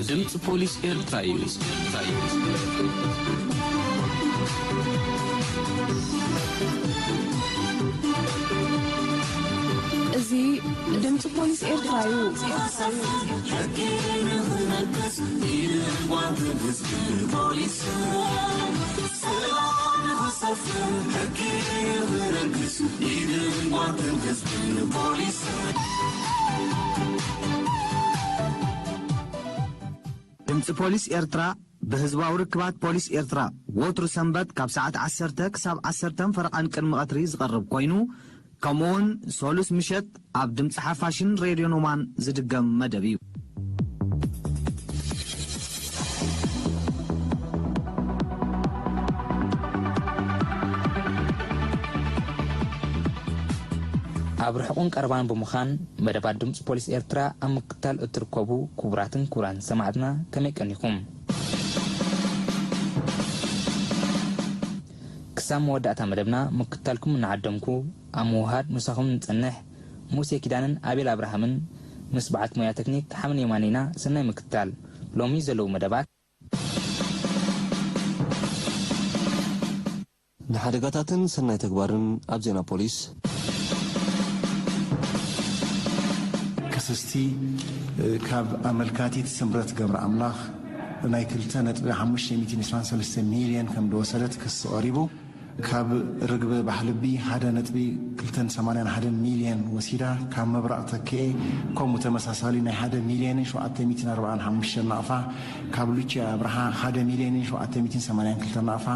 ድምፂ ፖሊስ ኤርትራ እዩ። እዚ ድምፂ ፖሊስ ኤርትራ እዩ። ሕጊ ንኽነግስ ኢድን ጓንትን ህዝቢ ፖሊስ ሰላም ንኽሰፍን ሕጊ ንኽነግስ ኢድን ጓንትን ህዝቢ ፖሊስ። ድምፂ ፖሊስ ኤርትራ ብህዝባዊ ርክባት ፖሊስ ኤርትራ ወትሩ ሰንበት ካብ ሰዓት ዓሰርተ ክሳብ ዓሰርተን ፈረቓን ቅድሚ ቀትሪ ዝቐርብ ኮይኑ፣ ከምኡውን ሰሉስ ምሸት ኣብ ድምፂ ሓፋሽን ሬድዮ ኖማን ዝድገም መደብ እዩ። ኣብ ርሑቕን ቀረባን ብምዃን መደባት ድምፂ ፖሊስ ኤርትራ ኣብ ምክትታል እትርከቡ ክቡራትን ክቡራን ሰማዕትና ከመይ ቀኒኹም? ክሳብ መወዳእታ መደብና ምክትታልኩም እናዓደምኩ ኣብ ምውሃድ ምሳኹም ንጸንሕ ሙሴ ኪዳንን ኣቤል ኣብርሃምን ምስ በዓልቲ ሞያ ተክኒክ ሓመን የማነ ኢና። ሰናይ ምክትታል። ሎሚ ዘለዉ መደባት። ንሓደጋታትን ሰናይ ተግባርን ኣብ ዜና ፖሊስ። ከሰስቲ ካብ ኣመልካቲት ስምረት ገብረ ኣምላኽ ናይ ክልተ ነጥቢ ሓሙሽተ ሚእትን ዕስራን ሰለስተ ሚልዮን ከም ዝወሰደት ክሲ ቀሪቡ። ካብ ርግበ ባሕልቢ ሓደ ነጥቢ ክልተን ሰማንያን ሓደን ሚልዮን ወሲዳ፣ ካብ መብራቕ ተክኤ ከምኡ ተመሳሳሊ ናይ ሓደ ሚልዮንን ሸውዓተ ሚእትን ኣርባዓን ሓሙሽተን ናቕፋ፣ ካብ ሉቺ ኣብርሃ ሓደ ሚልዮንን ሸውዓተ ሚእትን ሰማንያን ክልተን ናቕፋ፣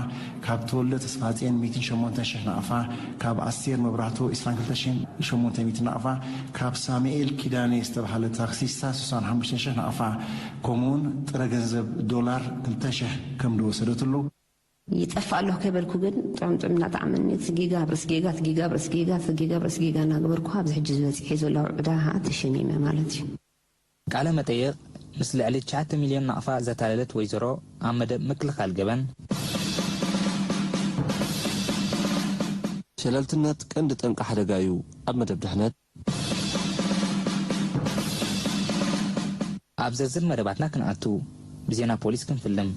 ካብ ተወልደ ተስፋጽዮን ሚእትን ሸሞንተን ሽሕ ናቕፋ፣ ካብ ኣስቴር መብራህቱ ዕስራን ክልተ ሽሕን ሸሞንተ ሚእትን ናቕፋ፣ ካብ ሳሙኤል ኪዳነ ዝተባህለ ታክሲስታ ስሳን ሓሙሽተን ሽሕ ናቕፋ፣ ከምኡውን ጥረ ገንዘብ ዶላር ክልተ ሽሕ ከም ዝወሰደትሉ። ይጠፍእ ኣለኹ ከይበልኩ ግን ጥዑም ጥዑም እናጠዓመኒ፣ ጽጌጋ ኣብ ርእሲ ጌጋ፣ ጽጌጋ ኣብ ርእሲ ጌጋ፣ ጽጌጋ ኣብ ርእሲ ጌጋ እናገበርኩ ኣብዚ ሕጂ ዝበጺሐ ዘለኹ ዕዳ ኸዓ ተሸሚመ ማለት እዩ። ቃለ መጠይቕ ምስ ልዕሊ ትሽዓተ ሚልዮን ናቕፋ ዘታለለት ወይዘሮ ኣብ መደብ ምክልኻል ገበን። ሸለልትነት ቀንዲ ጠንቂ ሓደጋ እዩ ኣብ መደብ ድሕነት። ኣብ ዝርዝር መደባትና ክንኣቱ፣ ብዜና ፖሊስ ክንፍልም።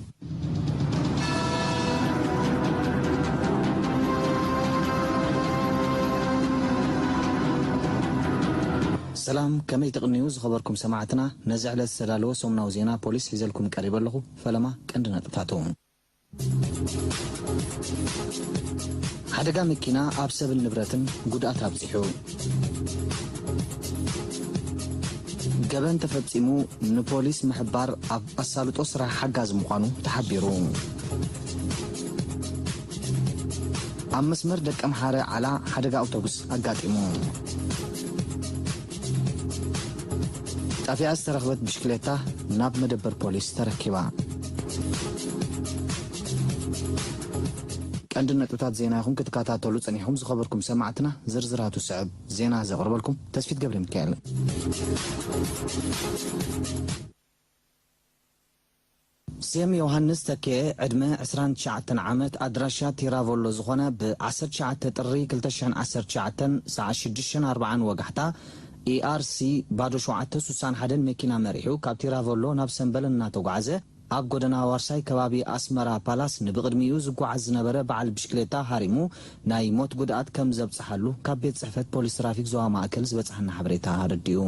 ሰላም፣ ከመይ ትቕንዩ ዝኸበርኩም ሰማዕትና? ነዚ ዕለት ዝተዳለወ ሰሙናዊ ዜና ፖሊስ ሒዘልኩም ቀሪበ ኣለኹ። ፈለማ ቀንዲ ነጥብታቱ። ሓደጋ መኪና ኣብ ሰብን ንብረትን ጉድኣት ኣብጺሑ። ገበን ተፈጺሙ ንፖሊስ ምሕባር ኣብ ኣሳልጦ ስራሕ ሓጋዚ ምዃኑ ተሓቢሩ። ኣብ መስመር ደቀምሓረ ዓላ ሓደጋ ኣውቶቡስ ኣጋጢሙ። ጠፊኣ ዝተረኽበት ብሽክሌታ ናብ መደበር ፖሊስ ተረኪባ። ቀንዲ ነጥብታት ዜና ኢኹም ክትከታተሉ ጸኒሕኩም ዝኸበርኩም ሰማዕትና፣ ዝርዝራቱ ስዕብ። ዜና ዘቕርበልኩም ተስፊት ገብረ ሚካኤል። ሴም ዮሃንስ ተኬ፣ ዕድመ ዕስራን ትሽዓተን ዓመት፣ ኣድራሻ ቲራቮሎ ዝኾነ፣ ብ ዓሰርተ ትሽዓተ ጥሪ ክልተ ሽሕን ዓሰርተ ትሽዓተን ሰዓት ሽዱሽተን ኣርባዓን ወጋሕታ፣ ኢኣርሲ ባዶ ሸውዓተ ሱሳን ሓደን መኪና መሪሑ ካብ ቲራቮሎ ናብ ሰምበል እናተጓዓዘ፣ ኣብ ጎደና ዋርሳይ ከባቢ ኣስመራ ፓላስ ንብቕድሚኡ ዝጓዓዝ ዝነበረ በዓል ብሽክሌታ ሃሪሙ ናይ ሞት ጉድኣት ከም ዘብጽሓሉ ካብ ቤት ጽሕፈት ፖሊስ ትራፊክ ዞባ ማእከል ዝበጽሓና ሓበሬታ ኣረዲኡ።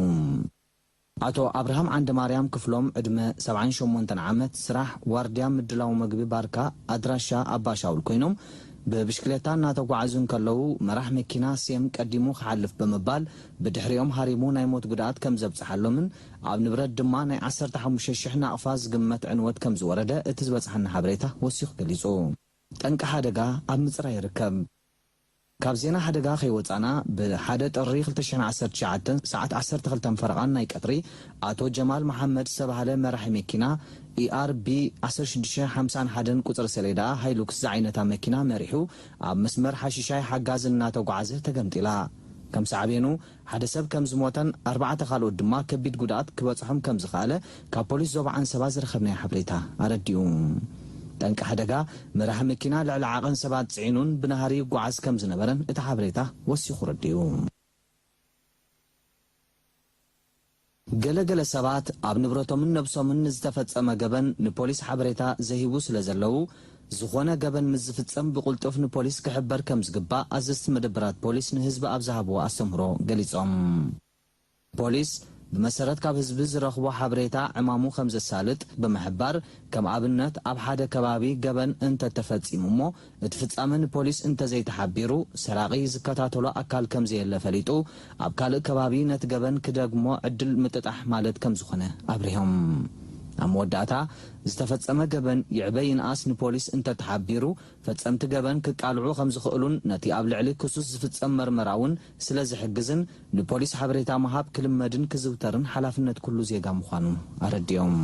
ኣቶ ኣብርሃም ዓንደማርያም ክፍሎም፣ ዕድመ ሰብዓን ሸሞንተን ዓመት፣ ስራሕ ዋርድያ ምድላው መግቢ ባርካ፣ ኣድራሻ ኣባሻውል ኮይኖም፣ ብብሽክሌታ እናተጓዓዙ እንከለዉ፣ መራሕ መኪና ሴም ቀዲሙ ክሓልፍ ብምባል፣ ብድሕሪኦም ሃሪሙ ናይ ሞት ጉድኣት ከም ዘብጽሓሎምን፣ ኣብ ንብረት ድማ ናይ ዓሰርተ ሓሙሽተ ሽሕ ናቕፋ ዝግመት ዕንወት ከም ዝወረደ እቲ ዝበጽሓና ሓበሬታ ወሲኹ ገሊጹ። ጠንቂ ሓደጋ ኣብ ምጽራይ ይርከብ። ካብ ዜና ሓደጋ ከይወጻና፣ ብ ሓደ ጥሪ ክልተ ሽሕን ዓሰርተ ትሽዓተን ሰዓት ዓሰርተ ክልተን ፈረቓን ናይ ቀትሪ፣ ኣቶ ጀማል መሓመድ ዝተባህለ መራሒ መኪና፣ ኢኣርቢ ዓሰርተ ሽዱሽተ ሓምሳን ሓደን ቁጽሪ ሰሌዳ ሃይሉክስ ዝዓይነታ መኪና መሪሑ፣ ኣብ መስመር ሓሺሻይ ሓጋዝ እናተጓዓዘ ተገምጢላ። ከም ሳዕቤኑ፣ ሓደ ሰብ ከም ዝሞተን ኣርባዕተ ካልኦት ድማ ከቢድ ጉድኣት ክበጽሖም ከም ዝኸኣለ ካብ ፖሊስ ዞባ ዓንሰባ ዝረኸብናዮ ሓበሬታ ኣረዲኡ። ጠንቂ ሓደጋ፣ መራሒ መኪና ልዕሊ ዓቐን ሰባት ጽዒኑን ብናህሪ ይጓዓዝ ከም ዝነበረን እቲ ሓበሬታ ወሲኹ ኣረዲኡ። ገለ ገለ ሰባት ኣብ ንብረቶምን ነብሶምን ንዝተፈጸመ ገበን ንፖሊስ ሓበሬታ ዘይህቡ ስለ ዘለዉ፣ ዝኾነ ገበን ምስ ዝፍጸም ብቕልጡፍ ንፖሊስ ክሕበር ከም ዝግባእ ኣዘዝቲ መደበራት ፖሊስ ንህዝቢ ኣብ ዝሃብዎ ኣስተምህሮ ገሊጾም። ፖሊስ ብመሰረት ካብ ህዝቢ ዝረኽቦ ሓበሬታ ዕማሙ ከም ዘሳልጥ ብምሕባር፣ ከም ኣብነት ኣብ ሓደ ከባቢ ገበን እንተተፈጺሙ እሞ እቲ ፍጻመ ንፖሊስ እንተዘይተሓቢሩ፣ ሰራቒ ዝከታተሎ ኣካል ከም ዘየለ ፈሊጡ፣ ኣብ ካልእ ከባቢ ነቲ ገበን ክደግሞ ዕድል ምጥጣሕ ማለት ከም ዝኾነ ኣብሪሆም። ኣብ መወዳእታ፣ ዝተፈጸመ ገበን ይዕበ ይንኣስ ንፖሊስ እንተተሓቢሩ፣ ፈጸምቲ ገበን ክቃልዑ ከም ዝኽእሉን ነቲ ኣብ ልዕሊ ክሱስ ዝፍጸም መርመራ እውን ስለ ዝሕግዝን ንፖሊስ ሓበሬታ ምሃብ ክልመድን ክዝውተርን ሓላፍነት ኩሉ ዜጋ ምዃኑ ኣረዲኦም።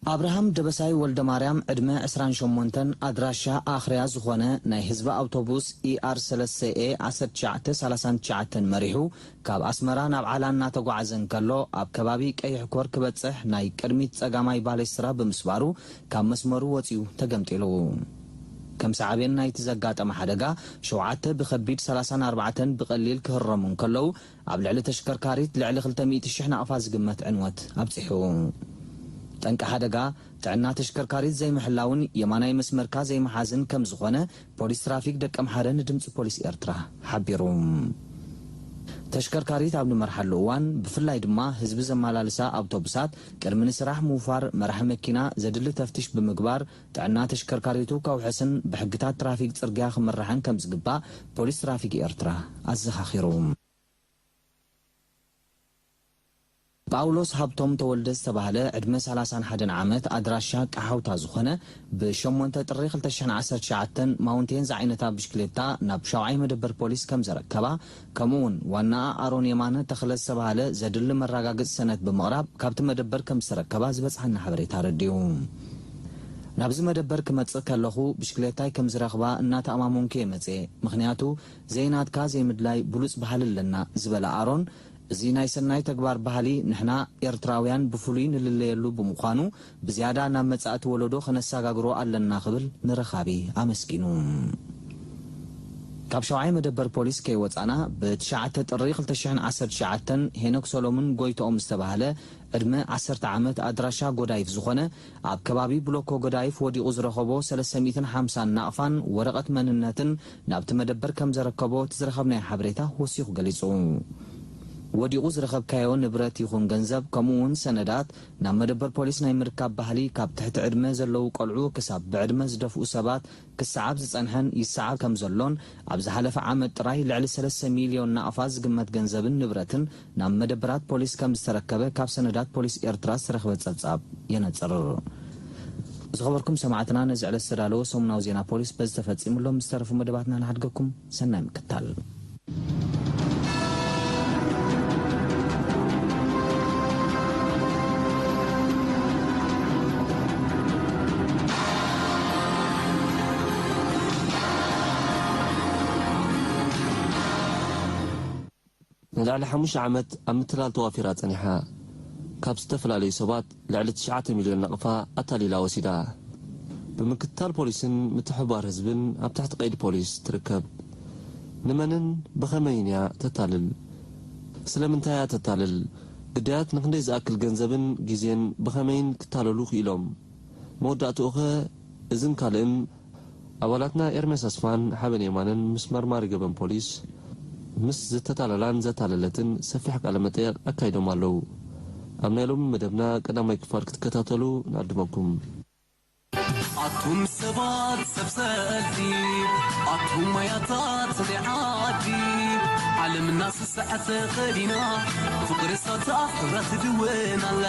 ኣብርሃም ደበሳይ ወልደማርያም ዕድመ ዕስራን ሸሞንተን ኣድራሻ ኣኽርያ ዝኾነ ናይ ህዝቢ ኣውቶቡስ ኢኣር ሰለስተ ኤ ዓሰርተ ትሽዓተ ሰላሳን ትሽዓተን መሪሑ ካብ ኣስመራ ናብ ዓላ እናተጓዓዘ እንከሎ ኣብ ከባቢ ቀይሕ ኮር ክበጽሕ ናይ ቅድሚት ጸጋማይ ባሌስትራ ብምስባሩ ካብ መስመሩ ወጺኡ ተገምጢሉ። ከም ሳዕቤን ናይቲ ዘጋጠመ ሓደጋ ሸውዓተ ብኸቢድ ሰላሳን ኣርባዕተን ብቐሊል ክህረሙ እንከለዉ ኣብ ልዕሊ ተሽከርካሪት ልዕሊ ክልተ ሚእቲ ሽሕ ናቕፋ ዝግመት ዕንወት ኣብጺሑ። ጠንቂ ሓደጋ ጥዕና ተሽከርካሪት ዘይምሕላውን የማናይ መስመርካ ዘይምሓዝን ከም ዝኾነ ፖሊስ ትራፊክ ደቀምሓረ ንድምፂ ፖሊስ ኤርትራ ሓቢሩ። ተሽከርካሪት ኣብ ንመርሓሉ እዋን ብፍላይ ድማ ህዝቢ ዘመላልሳ ኣውቶቡሳት ቅድሚ ንስራሕ ምውፋር መራሒ መኪና ዘድሊ ተፍትሽ ብምግባር ጥዕና ተሽከርካሪቱ ከውሕስን ብሕግታት ትራፊክ ጽርግያ ክምራሕን ከም ዝግባእ ፖሊስ ትራፊክ ኤርትራ ኣዘኻኺሩ። ጳውሎስ ሃብቶም ተወልደ ዝተባህለ ዕድመ ሰላሳን ሓደን ዓመት ኣድራሻ ቀሓውታ ዝኾነ ብሸሞንተ ጥሪ ክልተ ሽሕን ዓሰርተ ትሽዓተን ማውንቴን ዝዓይነታ ብሽክሌታ ናብ ሻውዓይ መደበር ፖሊስ ከም ዘረከባ ከምኡውን ዋናኣ ኣሮን የማነ ተኽለ ዝተባህለ ዘድሊ መረጋገፂ ሰነት ብምቕራብ ካብቲ መደበር ከም ዝተረከባ ዝበፅሓና ሓበሬታ ኣረዲኡ። ናብዚ መደበር ክመፅእ ከለኹ ብሽክሌታይ ከም ዝረኽባ እናተኣማመንኩ እየ መፅየ፣ ምኽንያቱ ዘይናትካ ዘይምድላይ ብሉፅ ባህሊ ኣለና ዝበለ ኣሮን፣ እዚ ናይ ሰናይ ተግባር ባህሊ ንሕና ኤርትራውያን ብፍሉይ ንልለየሉ ብምዃኑ ብዝያዳ ናብ መጻእቲ ወለዶ ከነሰጋግሮ ኣለና ክብል ንረኻቢ ኣመስጊኑ። ካብ ሸውዓይ መደበር ፖሊስ ከይወጻና ብትሽዓተ ጥሪ ክልተ ሽሕን ዓሰርተ ትሽዓተን ሄኖክ ሰሎሙን ጎይትኦም ዝተባህለ ዕድመ ዓሰርተ ዓመት ኣድራሻ ጎዳይፍ ዝኾነ ኣብ ከባቢ ብሎኮ ጎዳይፍ ወዲቑ ዝረኸቦ ሰለስተ ሚእትን ሓምሳን ናቕፋን ወረቐት መንነትን ናብቲ መደበር ከም ዘረከቦ እቲ ዝረኸብናዮ ሓበሬታ ወሲኹ ገሊጹ። ወዲቑ ዝረኸብካዮ ንብረት ይኹን ገንዘብ ከምኡ እውን ሰነዳት ናብ መደበር ፖሊስ ናይ ምርካብ ባህሊ ካብ ትሕቲ ዕድመ ዘለዉ ቆልዑ ክሳብ ብዕድመ ዝደፍኡ ሰባት ክሰዓብ ዝጸንሐን ይሰዓብ ከም ዘሎን ኣብ ዝሓለፈ ዓመት ጥራይ ልዕሊ ሰለስተ ሚልዮን ናቕፋ ዝግመት ገንዘብን ንብረትን ናብ መደበራት ፖሊስ ከም ዝተረከበ ካብ ሰነዳት ፖሊስ ኤርትራ ዝተረኽበ ጸብጻብ የነጽር። ዝኸበርኩም ሰማዕትና ነዚ ዕለት ዝተዳለወ ሰሙናዊ ዜና ፖሊስ በዚ ተፈጺሙ ኣሎ። ምስ ዝተረፉ መደባትና ንሓድገኩም። ሰናይ ምክታል። ንልዕሊ ሓሙሽተ ዓመት ኣብ ምትላል ተዋፊራ ጸኒሓ፣ ካብ ዝተፈላለዩ ሰባት ልዕሊ ትሽዓተ ሚልዮን ናቕፋ ኣታሊላ ወሲዳ። ብምክትታል ፖሊስን ምትሕብባር ህዝብን ኣብ ትሕቲ ቀይዲ ፖሊስ ትርከብ። ንመንን ብኸመይን እያ ተታልል? ስለምንታይ እያ ተታልል? ግዳያት ንኽንደይ ዝኣክል ገንዘብን ግዜን ብኸመይን ክታለሉ ክኢሎም? መወዳእትኡኸ እዝን ካልእን ኣባላትና ኤርምያስ ኣስፋን ሓበን የማነን ምስ መርማሪ ገበን ፖሊስ፣ ምስ ዝተታለላን ዘታለለትን ሰፊሕ ቃለ መጠይቕ ኣካይዶም ኣለዉ። ኣብ ናይ ሎሚ መደብና ቀዳማይ ክፋል ክትከታተሉ ንዕድመኩም። ኣቱም ሰባት ሰብ ሰልቲ፣ ኣቱም ማያታት ናይ ዓዲ፣ ዓለምና ስስዐት ኸዲና፣ ፍቕሪ ሳታ ክብራ ትድወን ኣላ።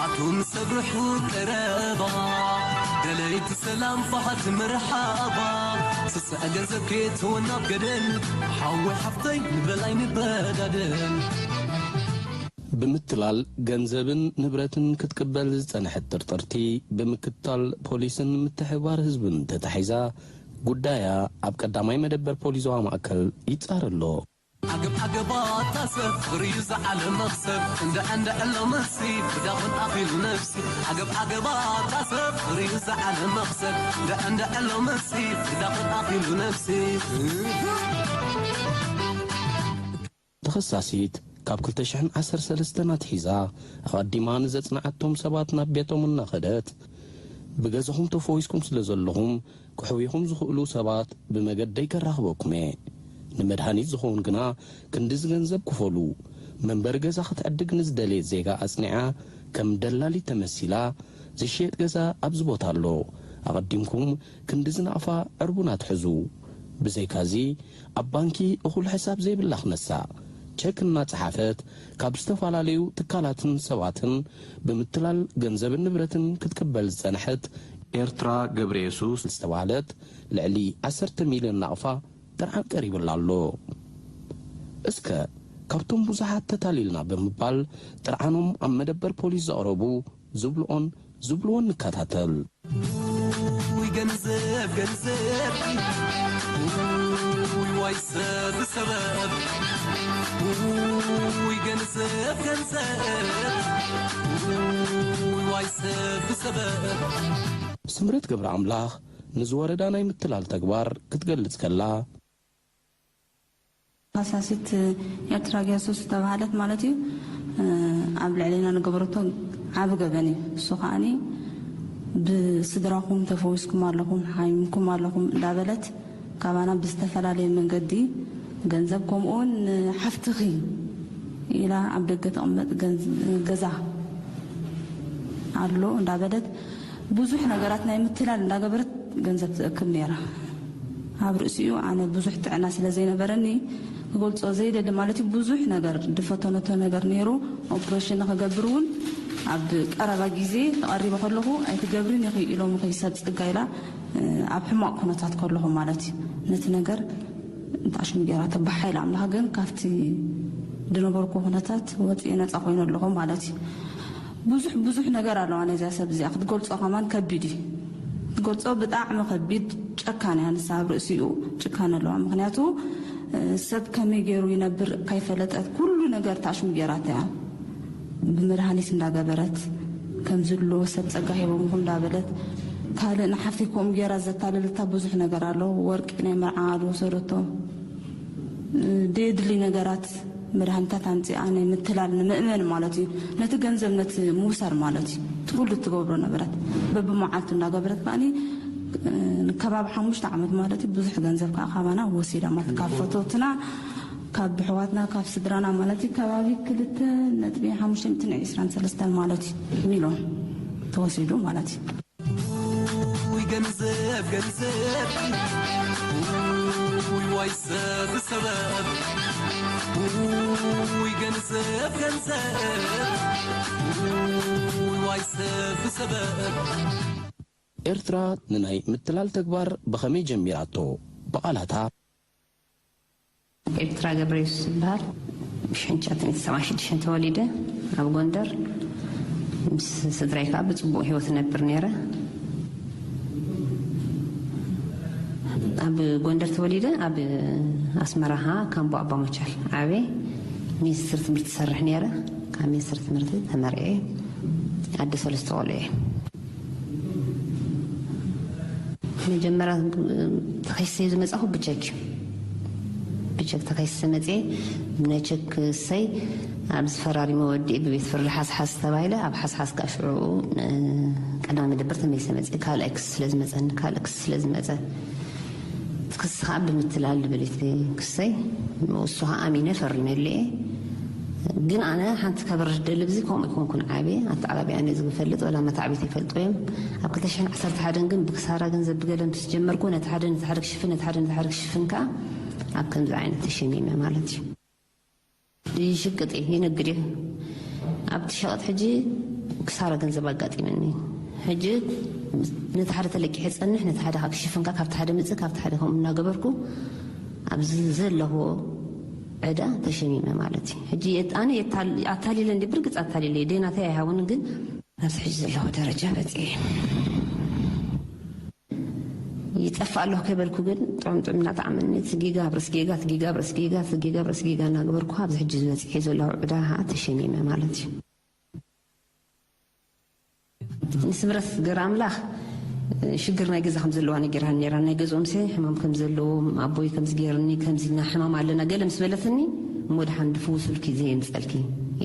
ኣቱም ሰብ ርሑቕ ቀረባ፣ ደለይቲ ሰላም ፋሓት መርሓባ፣ ስስዐ ገንዘብ ከየተወና ኣብ ገደል፣ ሓወይ ሓፍተይ ንበል ኣይንበዳደል። ብምትላል ገንዘብን ንብረትን ክትቅበል ዝጸንሐት ጥርጥርቲ፣ ብምክትታል ፖሊስን ምትሕብባር ህዝብን ተታሒዛ፣ ጉዳያ ኣብ ቀዳማይ መደበር ፖሊስ ዞባ ማእከል ይጻረ ኣሎ። ዓገብ ዓገብ ኣታ ሰብ፣ ፍቕሪ እዩ ዝዓለም መኽሰብ። እንድዕ እንድዕ ኣሎ መልሲ፣ ብዳኹን ኣኺሉ ነፍሲ። ዓገብ ዓገብ ኣታ ሰብ፣ ፍቕሪ እዩ ዝዓለም መኽሰብ። እንድዕ እንድዕ ኣሎ መልሲ፣ ብዳኹን ኣኺሉ ነፍሲ። ፈሳሲት ካብ ክልተ ሽሕን ዓሰርተ ሰለስተን ኣትሒዛ ኣቐዲማ ንዘጽንዓቶም ሰባት ናብ ቤቶም እናኸደት፣ ብገዛኹም ተፈዊስኩም ስለ ዘለኹም፣ ክሕውዩኹም ዝኽእሉ ሰባት ብመገደይ ከራኽበኩም እየ። ንመድሃኒት ዝኸውን ግና ክንድዚ ገንዘብ ክፈሉ። መንበሪ ገዛ ክትዕድግ ንዝደለየት ዜጋ ኣጽኒዓ ከም ደላሊት ተመሲላ ዝሽየጥ ገዛ ኣብዚ ቦታ ኣሎ። ኣቐዲምኩም ክንድዚ ናቕፋ ዕርቡን ኣትሕዙ። ብዘይካዚ ኣብ ባንኪ እኹል ሕሳብ ዘይብላ ክነሳ፣ ቸክ እናጸሓፈት ካብ ዝተፈላለዩ ትካላትን ሰባትን ብምትላል ገንዘብን ንብረትን ክትቅበል ዝጸንሐት ኤርትራ ገብረየሱስ ዝተባህለት ልዕሊ ዓሰርተ ሚልዮን ናቕፋ ጥርዓን ቀሪብላ ኣሎ። እስከ ካብቶም ብዙሓት ተታሊልና ብምባል ጥርዓኖም ኣብ መደበር ፖሊስ ዘቕረቡ ዝብልኦን ዝብልዎን ንከታተል። ውይ ገንዘብ ገንዘብ፣ ውይ ዋይ ሰብ ሰበብ፣ ውይ ገንዘብ ገንዘብ፣ ውይ ዋይ ሰብ ሰበብ። ስምረት ገብረ ኣምላኽ ንዝወረዳ ናይ ምትላል ተግባር ክትገልጽ ከላ፣ ፈሳሲት ኤርትራ ጌርሶስ ዝተባህለት ማለት እዩ። ኣብ ልዕሌና ንገበረቶ ዓቢ ገበን እዩ። እሱ ከዓኒ ብስድራኹም ተፈዊስኩም ኣለኹም፣ ሓሚምኩም ኣለኹም እንዳበለት ካባና ብዝተፈላለየ መንገዲ ገንዘብ፣ ከምኡውን ሓፍትኺ ኢላ ኣብ ደገ ተቐመጥ ገንዝ-፣ ገዛ ኣሎ እንዳበለት ብዙሕ ነገራት ናይ ምትላል እንዳገበረት ገንዘብ ትእክብ ነይራ። ኣብ ርእሲኡ ኣነ ብዙሕ ጥዕና ስለ ዘይነበረኒ ክገልጾ ዘይደሊ ማለት እዩ። ብዙሕ ነገር ዝፈተነቶ ነገር ነይሩ። ኦፕሬሽን ንክገብር እውን ኣብ ቀረባ ግዜ ተቐሪበ ከለኹ ኣይትገብርን ኢኺ ኢሎም ኢኺ ሰብ ጽጋ ኢላ ኣብ ሕማቕ ኩነታት ከለኹ ማለት እዩ። ነቲ ነገር እንታሽም ገይራ ተባሓ ኢላ ኣምላኽ ግን ካብቲ ዝነበርኩ ኩነታት ወፂኤ ነፃ ኮይነ ኣለኹ ማለት እዩ። ብዙሕ ብዙሕ ነገር ኣለዋ ነዚኣ ሰብ እዚኣ ክትገልፆ ከማን ከቢድ እዩ። ክትገልፆ ብጣዕሚ ከቢድ ጨካን እያ። ንሳ ኣብ ርእሲኡ ጭካን ኣለዋ። ምክንያቱ ሰብ ከመይ ገይሩ ይነብር ከይፈለጠት ኩሉ ነገር ታሽም ገይራታ እያ። ብመድሃኒት እንዳገበረት ከምዚ ኣሎ ሰብ ጸጋ ሂቦምኹም እንዳበለት ካልእ ንሓፍተይ ከምኡ ገይራ ዘታለለታ ብዙሕ ነገር ኣሎ። ወርቂ ናይ መርዓ ዝወሰደቶ ደየድሊ ነገራት መድሃኒታት ኣምጺኣ ናይ ምትላል ንምእመን ማለት እዩ። ነቲ ገንዘብ ነቲ ምውሳድ ማለት እዩ። እቲ ኩሉ እትገብሮ ነበረት በብመዓልቱ እንዳገበረት ከኣኒ ከባቢ ሓሙሽተ ዓመት ማለት እዩ ብዙሕ ገንዘብ ከዓ ካባና ወሲዳ ማለት ካብ ፈተውትና ካብ ኣሕዋትና ካብ ስድራና ማለት እዩ ከባቢ ክልተ ነጥቢ ሓሙሽተ ሚእትን ዕስራን ሰለስተን ማለት እዩ ሚልዮን ተወሲዱ ማለት እዩ። ውይ ገንዘብ ገንዘብ ውይ ዋይ ሰብ ሰበብ ውይ ገንዘብ ገንዘብ ውይ ዋይ ሰብ ሰበብ ኤርትራ ንናይ ምትላል ተግባር ብኸመይ ጀሚራቶ? ብቓላታ። ኤርትራ ገብረየሱስ ዝበሃል ብሽሕን ትሽዓተ ሚእትን ሰብዓን ሽዱሽተን ተወሊደ ኣብ ጎንደር ምስ ስድራይ ከዓ ብፅቡቅ ህይወት ነብር ነይረ። ኣብ ጎንደር ተወሊደ ኣብ ኣስመራ ከዓ ካምቦ ኣባ መቻል ዓብየ ሚኒስትር ትምህርቲ ሰርሕ ነይረ። ካብ ሚኒስትር ትምህርቲ ተመርዕየ ኣደ ሰለስተ ቆልዑ እየ። መጀመርያ ተኸሲሰ ዝመጻኹ ብቸክ እዩ። ብቸክ ተኸሲሰ መጽየ። ናይ ቸክ እሰይ ኣብ ዝፈራሪመ ወዲእ ብቤት ፍርዲ ሓስሓስ ተባሂለ ኣብ ሓስሓስ ከዓ ሽዑ ቀዳሚ መደበር ተመሊሰ መጽየ። ካልኣይ ክሲ ስለ ዝመጸኒ ካልእ ክሲ ስለ ዝመጸ እቲ ክሲ ከዓ ብምትላል ዝብል እቲ ክሰይ እሱ ከዓ ኣሚነ ፈሪመሉ እየ። ግን ኣነ ሓንቲ ከብርህ ደሊ ብዚ ከምኡ ኣይኮንኩን ዓብየ ኣተዓባቢያ ነዚ ዝፈልጥ ወላ መታዕቢት ይፈልጡ እዮም። ኣብ ክልተ ሽሕን ዓሰርተ ሓደን ግን ብክሳራ ገንዘብ ብገለ ምስ ጀመርኩ ነቲ ሓደ ነቲ ሓደ ክሽፍን ነቲ ሓደ ነቲ ሓደ ክሽፍን ከዓ ኣብ ከምዚ ዓይነት ተሸሚመ ማለት እዩ። ይሽቅጥ እየ ይነግድ እየ። ኣብቲ ሸቐጥ ሕጂ ክሳራ ገንዘብ ኣጋጢመኒ። ሕጂ ነቲ ሓደ ተለቂሐ ጸንሕ ነቲ ሓደ ክሽፍን ከዓ ካብቲ ሓደ ምጽእ ካብቲ ሓደ ከምኡ እናገበርኩ ኣብዚ ዘለዎ ዕዳ ተሸሚመ ማለት እዩ። ሕጂ ኣነ ኣታሊለ እንዲ ብርግፅ ኣታሊለ ደይናተይ ኣይሃውንን ግን ኣብዚ ሕጂ ዘለኹ ደረጃ በፂሐ ይጠፍእ ኣለኹ ከይበልኩ ግን ጥዑም ጥዑም እናጣዕመኒ እቲ ጌጋ ኣብ ርእሲ ጌጋ እቲ ጌጋ ኣብ ርእሲ ጌጋ እቲ ጌጋ ኣብ ርእሲ ጌጋ እናገበርኩ ኣብዚ ሕጂ ዝበፂሐ ዘለኹ ዕዳ ከዓ ተሸሚመ ማለት እዩ። ንስምረት ገረ ኣምላኽ ሽግር ናይ ገዛ ከም ዘለዋ ነጊራኒ ነይራ። ናይ ገዝኦም ሲ ሕማም ከም ዘለዎም ኣቦይ ከምዚ ገይርኒ ከምዚ ኢልና ሕማም ኣለና ገለ ምስ በለትኒ እሞ ደሓን ድፍውሱልኪ ዘየምፀልኪ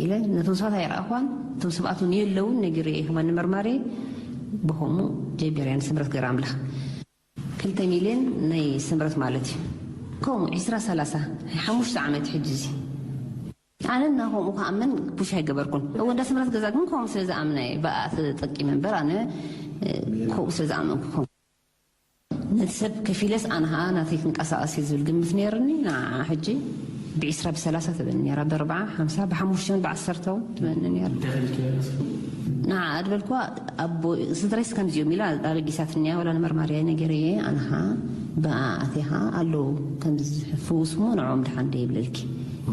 ኢለ ነቶም ሰባት ኣይረኣኽዋን። እቶም ሰባት እውን የለውን፣ ነጊረ እየ ከማን ንመርማሪ። ብኸምኡ ጀቢረ እያ ንስምረት ገር ኣምላኽ። ክልተ ሚልዮን ናይ ስምረት ማለት እዩ። ከምኡ ዒስራ ሰላሳ ሓሙሽተ ዓመት ሕጂ እዚ ኣነ እና ከምኡ ክኣምን ፑሽ ኣይገበርኩን። እወ እንዳ ስምረት ገዛ ግን ከምኡ ስለ ዝኣምና እየ ብኣ ተጠቂመ እምበር ኣነ ከምኡ ስለ ዝኣመንኩ ነቲ ሰብ ከፊለስ ኣነ ኸዓ ናተይ ክንቀሳቐስ እዩ ዝብል ግምት ነይርኒ። ንዓ ሕጂ ብዒስራ ብሰላሳ ትበኒ ነይራ፣ ብኣርብዓ ሓምሳ ብሓሙሽተ እውን ብዓሰርተ እውን ትበኒ ነይራ። ንዓ ኣድበልኳ ኣቦ ስድራይስ ከምዚኦም ኢላ ኣበጊሳትኒ እያ፣ ወላ ንመርማርያ ነገረየ። ኣነ ኸዓ ብኣ ኣትየ ኸዓ ኣለዉ ከምዚ ዝሕፍውስ እሞ ንዕኦም ድሓን ዶ ይብለልኪ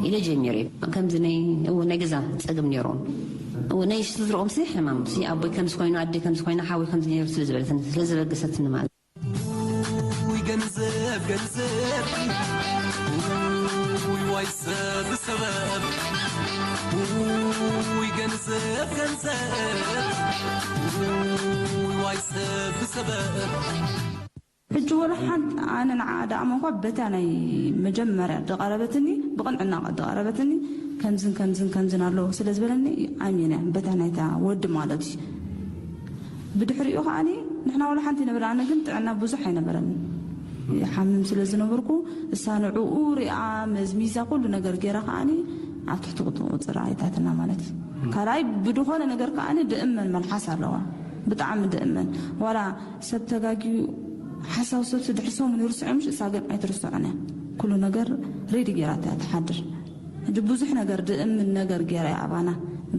ኢለ ጀሚረ። ከምዚ ናይ እዎ ናይ ገዛ ጸገም ነይሮም። እዎ ናይ ስድርኦም ሲ ሕማም ሲ ኣቦይ ከምዚ ኮይኑ ኣደይ ከምዚ ኮይና ሓወይ ከምዚ ነይሩ ስለ ዝበለትኒ ስለ ዘበገሰትኒ ማለት። ውይ ገንዘብ ገንዘብ ውይ ዋይ ሰብ ሰበብ ውይ ገንዘብ ገንዘብ ውይ ዋይ ሰብ ሰበብ ሕጂ ወላ ሓንቲ ኣነ ንዓ ደኣ እኳ በታ ናይ መጀመርያ ደቐረበትኒ ብቕንዕና ደቐረበትኒ ከምዝን ከምዝን ከምዝን ኣለዎ ስለ ዝበለኒ ኣሚነ በታ ናይታ ወዲ ማለት እዩ። ብድሕሪኡ ከዓኒ ንሕና ወላ ሓንቲ ይነበረ ኣነ ግን ጥዕና ብዙሕ ኣይነበረን። ይሓምም ስለ ዝነበርኩ እሳ ንዕኡ ሪኣ መዝሚዛ ኩሉ ነገር ገይራ ከዓኒ ኣብ ትሕቲ ቁጥፅር ኣይታትና ማለት እዩ። ካልኣይ ብድኾነ ነገር ከዓኒ ድእመን መልሓስ ኣለዋ። ብጣዕሚ ድእመን ዋላ ሰብ ተጋጊዩ ሓሳዊ ሰብሲ ድሕሪ ሰሙን ይርስዖ ምሽ እሳ ግን ኣይትርስዖን እያ። ኩሉ ነገር ሬዲ ገይራታ እያ ትሓድር። ሕጂ ብዙሕ ነገር ድእምን ነገር ገይረ ኣባና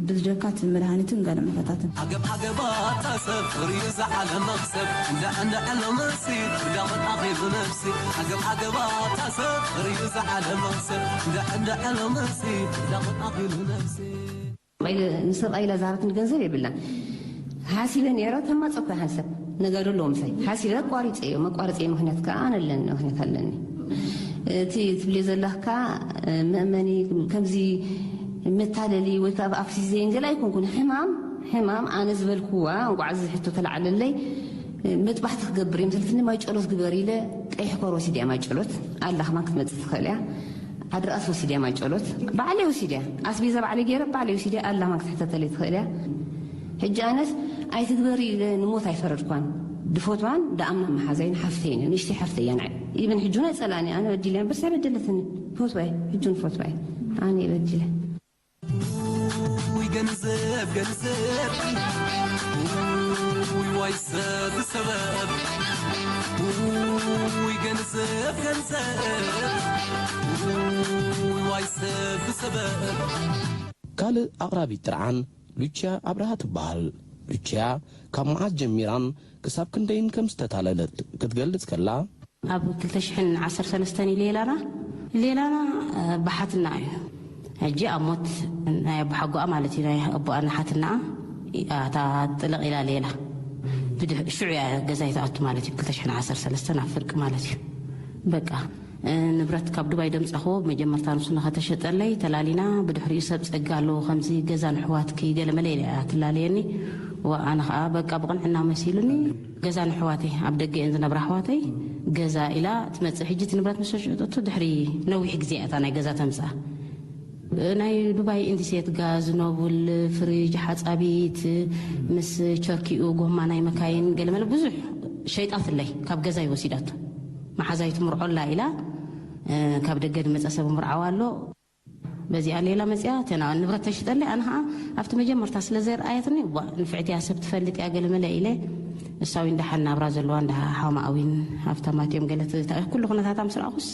ብጀካ እቲ መድሃኒትን ገለ መኸታትን። ዓገብ ዓገብ ኣታ ሰብ ርእዩ ዝዓለመ ሰብ እንዳ እንዳ ዕለመሲ እንዳመን ኣኺሉ ነፍሲ ዓገብ ዓገብ ኣታ ሰብ ርእዩ ዝዓለመ ሰብ እንዳ እንዳ ዕለመሲ እንዳመን ኣኺሉ ነፍሲ ኢለ ንሰብኣይ ኢላ ዝሃበትኒ ገንዘብ የብላን። ሓሲበ ነይረ ተማፀኩ ይሓንሰብ ነጋዶ ኣለዎ ምሳይ ሓሲበ ኣቋሪፀዮ መቋረፀዮ ምክንያት ከዓ ኣነ ኣለኒ ምክንያት ኣለኒ። እቲ ትብልዮ ዘለካ መእመኒ ከምዚ መታለሊ ወይ ከዓ ኣፍሲዘ እንገለ ኣይኮንኩን። ሕማም ሕማም ኣነ ዝበልኩዋ እንቋዕ እዚ ሕቶ ተላዓለለይ። መጥባሕቲ ክገብር እዮም ሰልትኒ ማይ ጨሎት ግበር ኢለ ቀይሕ ኮር ወሲድ እያ ማይ ጨሎት ኣላ ከማን ክትመፅእ ትኽእል እያ። ዓድርኣስ ወሲድ እያ ማይ ጨሎት ባዕለይ ወሲድ እያ። ኣስቤዛ ባዕለይ ገይረ ባዕለይ ወሲድ እያ ኣላ ከማን ክትሕተተለይ ትኽእል እያ። ሕጂ ኣነስ ኣይትግበሪ ኢለ ንሞት ኣይፈረድኳን። ድፈትዋን ደኣምና መሓዛይን ሓፍተይን ንእሽተይ ሓፍተይ እያ ንዓይ ኢብን ሕጂ እውን ኣይፀላእን እያ ኣነ በዲለ እምበር ሳይ በደለትኒ። ፈትዋይ ሕጂ እውን ፈትዋይ ኣነ እየ በዲለ። ውይ ገንዘብ ገንዘብ ውይ ዋይ ሰብ ሰበብ ውይ ገንዘብ ገንዘብ ውይ ዋይ ሰብ ሰበብ ካልእ ኣቕራቢት ጥርዓን ሉቺያ ኣብርሃ ትበሃል። ሉቺያ ካብ መዓስ ጀሚራን ክሳብ ክንደይን ከም ዝተታለለት ክትገልጽ ከላ፣ ኣብ ክልተ ሽሕን ዓሰርተ ሰለስተን እዩ ሌላና። ሌላና፣ እ፣ ብሓትና እዩ። ሕጂ ኣብ ሞት ናይ ኣቦሓጎኣ ማለት እዩ፣ ናይ ኣቦኣ ንሓትናኣ፣ እታ ጥልቕ ኢላ ሌላ። ብድሕ-፣ ሽዑ እያ ገዛይ ትኣቱ ማለት እዩ፣ ክልተ ሽሕን ዓሰርተ ሰለስተን ኣብ ፍርቂ ማለት እዩ። በቃ፣ እ፣ ንብረት ካብ ዱባይ ደምጻኽዎ፣ መጀመርታ ንሱ ንኸተሸጠለይ ተላሊና፣ ብድሕሪኡ ሰብ ጸጋ ኣለዎ፣ ከምዚ ገዛ ንሕዋትኪ ገለ መለ ኢላ እያ ትላለየኒ። ዋ፣ ኣነ ኸኣ በቃ ብቕንዕና መሲሉኒ፣ ገዛ ንሕዋተይ፣ ኣብ ደገ እየን ዝነብራ ኣሕዋተይ፣ ገዛ ኢላ ትመጽእ። ሕጂ እቲ ንብረት ምስ ተሸጠቱ ድሕሪ ነዊሕ ግዜ እያ እታ ናይ ገዛ ተምጽኣ። ናይ ዱባይ ኢንዲሴት ጋዝ፣ ኖቡል፣ ፍሪጅ፣ ሓጻቢት፣ ምስ ቸርኪኡ፣ ጎማ ናይ መካይን፣ ገለመለ ብዙሕ ሸይጣትለይ፣ ካብ ገዛይ ወሲዳቶ። መሓዛይ ትምርዖላ ኢላ፣ እ፣ ካብ ደገ ዝመጸ ሰብ ምርዓዋ ኣሎ። በዚኣ ሌላ መጽያ፣ እተን ንብረት ተሽጠለይ፣ ኣነ ኸኣ ኣብቲ መጀመርታ ስለ ዘርኣየትኒ፣ ዋ፣ ንፍዕቲ እያ፣ ሰብ ትፈልጥ እያ፣ ገለመለ ኢለ፣ እሳ እውን ደሓን ናብራ ዘለዋ፣ እንዳ ሓማኣ እውን ሃብታማት እዮም፣ ገለ ት-፣ ኩሉ ኩነታታ ምስ ረኣኹስ፣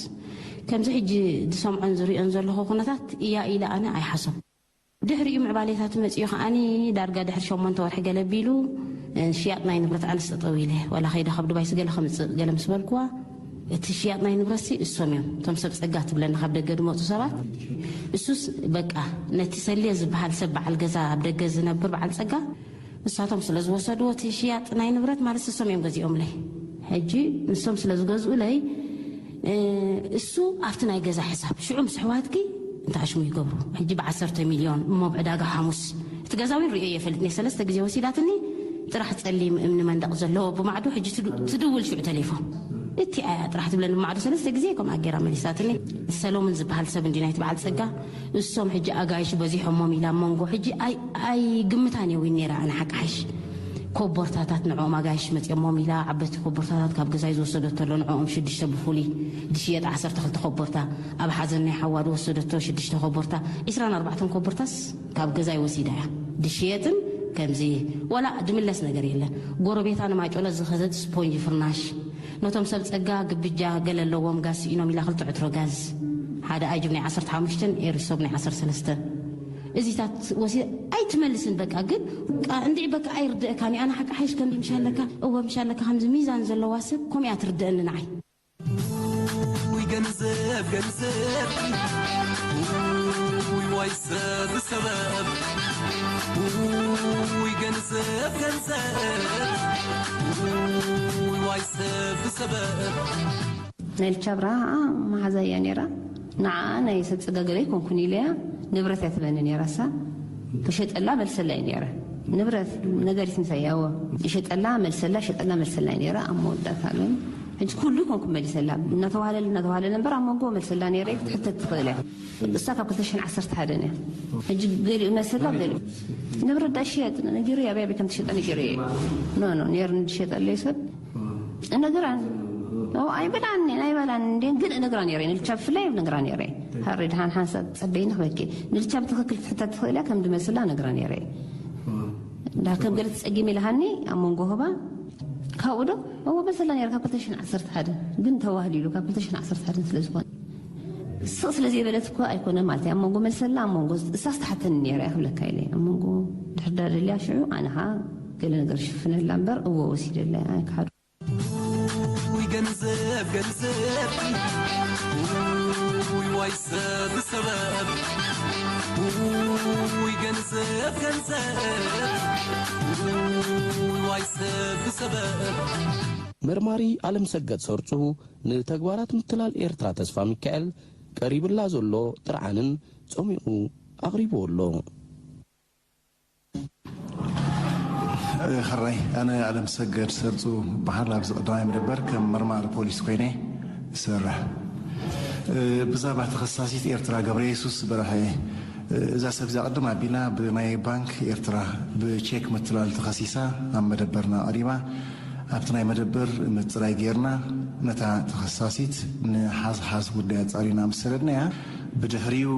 ከምዚ ሕጂ ዝሰምዖን ዝሪኦን ዘለኹ ኩነታት እያ ኢለ ኣነ ኣይሓሰብኩ። ድሕሪኡ ምዕባሌታት መጺኡ ከኣኒ፣ ዳርጋ ድሕሪ ሸሞንተ ወርሒ ገለ ቢሉ፣ እ፣ ሽያጥ ናይ ንብረት ኣነስ ጠጠው ኢለ፣ ዋላ ከይደ ካብ ዱባይስ ገለ ከምጽእ ገለ ምስ በልኩዋ፣ እቲ ሽያጥ ናይ ንብረትሲ እሶም እዮም። እቶም ሰብ ጸጋ ትብለና ካብ ደገ ዝመጹ ሰባት፣ እሱስ በቃ ነቲ ሰልየ ዝበሃል ሰብ በዓል ገዛ ኣብ ደገ ዝነብር በዓል ጸጋ፣ ንሳቶም ስለ ዝወሰድዎ እቲ ሽያጥ ናይ ንብረት ማለት እሶም እዮም ገዚኦምለይ። ሕጂ ንሶም ስለ ዝገዝኡለይ፣ እ፣ እሱ ኣብቲ ናይ ገዛ ሕሳብ ሽዑ ምስ ኣሕዋትኪ እንተ ኣሽሙ ይገብሩ። ሕጂ ብዓሰርተ ሚልዮን እሞ ብዕዳጋ ሓሙስ እቲ ገዛ እውን ርእዮ እየ ፈልጥኒ። ሰለስተ ግዜ ወሲዳትኒ፣ ጥራሕ ጸሊም እምኒ መንደቕ ዘለዎ ብማዕዶ። ሕጂ ትድ-፣ ትድውል ሽዑ ተሌፎን። እቲ ኣያ ጥራሕ ትብለኒ ማዕዶ ሰለስተ ግዜ ከምኣ ጌራ መሊሳትኒ። ሰሎምን ዝበሃል ሰብ እንዲ ናይቲ በዓል ጸጋ፣ እሶም ሕጂ ኣጋይሽ በዚሖሞም ኢላ ኣብ መንጎ ሕጂ ኣይ-፣ ኣይግምታን እየ ዊን ነይራ ኣነ ሓቂ ሓይሽ። ኮቦርታታት ንዕኦም ኣጋይሽ መጺኦሞም ኢላ ዓበይቲ ኮቦርታታት ካብ ገዛይ ዝወሰደቶ ኣሎ ንዕኦም ሽዱሽተ ብፍሉይ ድሽየጥ ዓሰርተ ክልተ ኮቦርታ፣ ኣብ ሓዘን ናይ ሓዋ ዝወሰደቶ ሽዱሽተ ኮቦርታ፣ ዒስራን ኣርባዕተን ኮቦርታስ ካብ ገዛይ ወሲዳ እያ። ድሽየጥን ከምዚ ወላ ድምለስ ነገር የለን። ጎረቤታ ንማጮለ ዝኸዘት ስፖንጅ ፍርናሽ ነቶም ሰብ ጸጋ ግብጃ ገለ ኣለዎም ጋዝ ስኢኖም ኢላ ክልተ ዕትሮ ጋዝ፣ ሓደ ኣይጅብ ናይ ዓሰርተ ሓሙሽተ ኤሪሶብ ናይ ዓሰርተ ሰለስተ እዚታት ወሲ ኣይትመልስን። በቃ ግን ቃ-፣ እንድዒ በቃ ኣይርድእካን እዩ። ኣነ ሓቂ ሓይሽ ከምዚ ምሽ ኣለካ፣ እወ ምሽ ኣለካ ከምዚ ሚዛን ዘለዋ ሰብ ከምኡ እያ ትርድእኒ ንዓይ። ውይ ገንዘብ ገንዘብ ውይ ዋይ ሰብ ሰበብ ውይ ገንዘብ ገንዘብ ውይ ዋይ ሰብ ሰበብ ናይ ልቻ ብርሃ መሓዛ እያ ነይራ። ንዓ ናይ ሰብ ጸጋ ገለ ኣይኮንኩን ኢለያ። ንብረት እያ ትበኒ ነይራ እሳ። ክሸጠላ መልሰላ እዩ ነይረ። ንብረት ነጋዲት ምሳይ እያ። እወ። ይሸጠላ መልሰላ፣ ይሸጠላ መልሰላ እዩ ነይረ። ኣብ መወዳእታ ግን ሕጂ ኩሉ ይኮንኩ መሊሰላ። እናተዋህለል እናተዋህለል እምበር ኣብ መንጎ መልሰላ ነይረ ክትሕተት ትኽእል እያ። እሳ ካብ ክልተ ሽሕን ዓሰርተ ሓደን እያ። ሕጂ ገሊኡ መሰላ ገሊኡ ንብረት ዳ ሽየጥ ነጊሩ እያ። ኣበይ ከም ትሸጠ ነጊሩ እየ። ኖ ኖ ነይሩ እንድሸጠለይ ሰብ እነግራ ኣይበላን ኣይበላን እንዴ ግን እነግራ ነይረ። ንልቻ ብፍላይ እነግራ ነይረ። ሃሪ ድሓን ሓንሳብ ጸበይኒ ክበኪ ንልቻ ብትኽክል ክትሕተት ትኽእል እያ ከም ድመስላ እነግራ ነይረ። እንዳ ከም ገለ ትጸጊም ኢልሃኒ ኣብ መንጎ ህባ ካብኡ ዶ እዎ መሰላ ነይረ ካብ ክልተ ሽሕን ዓሰርተ ሓደን ግን ተዋህሊሉ ካብ ክልተ ሽሕን ዓሰርተ ሓደን ስለ ዝኾነ ስቕ ስለ ዘይበለት እኮ ኣይኮነ ማለት እያ። ኣብ መንጎ መልሰላ ኣብ መንጎ እሳ ዝተሓተኒ ነይራ እያ ክብለካ ኢለ ኣብ መንጎ ድሕር ዳ ደልያ ሽዑ ኣነ ኸዓ ገለ ነገር ሽፍነላ እምበር እዎ ወሲደላ እያ ኣይክሓዶ። ውይ ገንዘብ ገንዘብ ውይ ዋይ ሰብ ሰበብ ውይ ገንዘብ ገንዘብ ውይ ዋይ ሰብ ሰበብ መርማሪ ኣለምሰገድ ሰርጹ ንተግባራት ምትላል ኤርትራ ተስፋ ሚካኤል ቀሪብላ ዘሎ ጥርዓንን ጸሚቑ ኣቕሪብዎ ኣሎ። ሕራይ ኣነ ኣለምሰገድ ሰርጹ በሃል ኣብዚ ቀዳማይ መደበር ከም መርማሪ ፖሊስ ኮይነ ይሰርሕ። ብዛዕባ ተኸሳሲት ኤርትራ ገብረየሱስ በርሀ እዛ ሰብ እዚኣ ቅድም ኣቢላ ብናይ ባንክ ኤርትራ ብቼክ ምትላል ተኸሲሳ ኣብ መደበርና ቀሪባ ኣብቲ ናይ መደበር ምጽራይ ጌርና ነታ ተኸሳሲት ንሓዝሓዝ ጉዳይ ኣጻሪና ምስ ሰደድናያ ብድሕሪኡ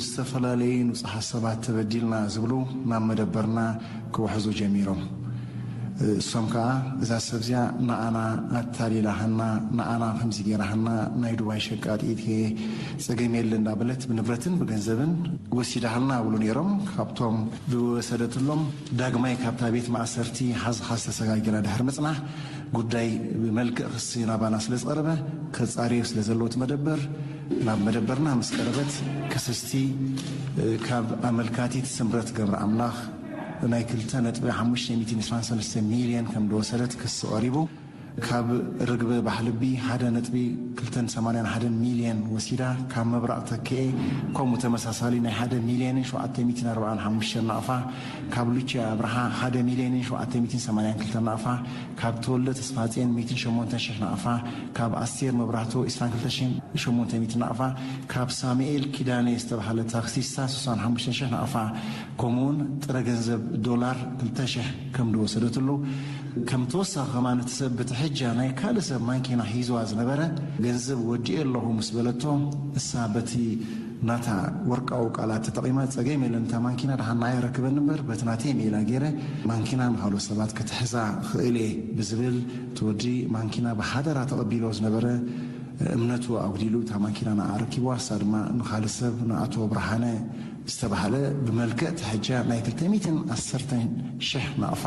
ዝተፈላለዩ ንጹሓት ሰባት ተበዲልና ዝብሉ ናብ መደበርና ክውሕዙ ጀሚሮም። እሶም ከኣ እዛ ሰብ እዚኣ ንኣና ኣታሊላሃና ንኣና ከምዚ ጌራሃና ናይ ዱባይ ሸቃጢት እየ ጸገም የለ እንዳበለት ብንብረትን ብገንዘብን ወሲዳሃልና ይብሉ ነይሮም። ካብቶም ዝወሰደትሎም ዳግማይ ካብታ ቤት ማእሰርቲ ሓዝሓዝ ተሰጋጊራ ድሕሪ ምጽናሕ ጉዳይ ብመልክዕ ክሲ ናባና ስለ ዝቐረበ ከጻርዮ ስለ ዘለዎ እቲ መደበር ናብ መደበርና ምስ ቀረበት ክስስቲ ካብ ኣመልካቲት ስምረት ገብረኣምላኽ ናይ ክልተ ነጥቢ ሓሙሽተ ሚእትን ዕስራን ሰለስተ ሚልዮን ከም ዝወሰደት ክሲ ቀሪቡ ካብ ርግበ ባሕልቢ ሓደ ነጥቢ ክልተን ሰማንያን ሓደን ሚልዮን ወሲዳ ካብ ምብራቕ ተክኤ ከምኡ ተመሳሳሊ ናይ ሓደ ሚልዮንን ሸውዓተ ሚእትን ኣርባዓን ሓሙሽተን ናቕፋ ካብ ሉቺያ ኣብርሃ ሓደ ሚልዮንን ሸውዓተ ሚእትን ሰማንያን ክልተን ናቕፋ ካብ ተወልደ ተስፋጽዮን ሚእትን ሸሞንተን ሽሕ ናቕፋ ካብ ኣስቴር መብራህቱ ዕስራን ክልተ ሽሕን ሸሞንተ ሚእትን ናቕፋ ካብ ሳሙኤል ኪዳነ ዝተባህለ ታክሲስታ ስሳን ሓሙሽተን ሽሕ ናቕፋ ከምኡውን ጥረ ገንዘብ ዶላር ክልተ ሽሕ ከም ዝወሰደትሉ ከም ተወሳኺ ከማን እቲ ሰብ ብትሕጃ ናይ ካልእ ሰብ ማንኪና ሒዝዋ ዝነበረ ገንዘብ ወዲኤ ኣለኹ ምስ በለቶ እሳ በቲ ናታ ወርቃዊ ቃላት ተጠቒማ ጸገም የለን እታ ማንኪና ደሓን ንዓይ ኣረክበኒ እምበር በቲ ናተይ ሜላ ገይረ ማንኪና ንኻልኦት ሰባት ክትሕዛ ክእል እየ ብዝብል እቲ ወዲ ማንኪና ብሓደራ ተቐቢልዎ ዝነበረ እምነቱ ኣጉዲሉ እታ ማኪና ንዓ ኣረኪብዋ፣ ንሳ ድማ ንኻልእ ሰብ ንኣቶ ብርሃነ ዝተባህለ ብመልክዕ ትሕጃ ናይ ክልተ ሚእትን ዓሰርተን ሽሕ ናቕፋ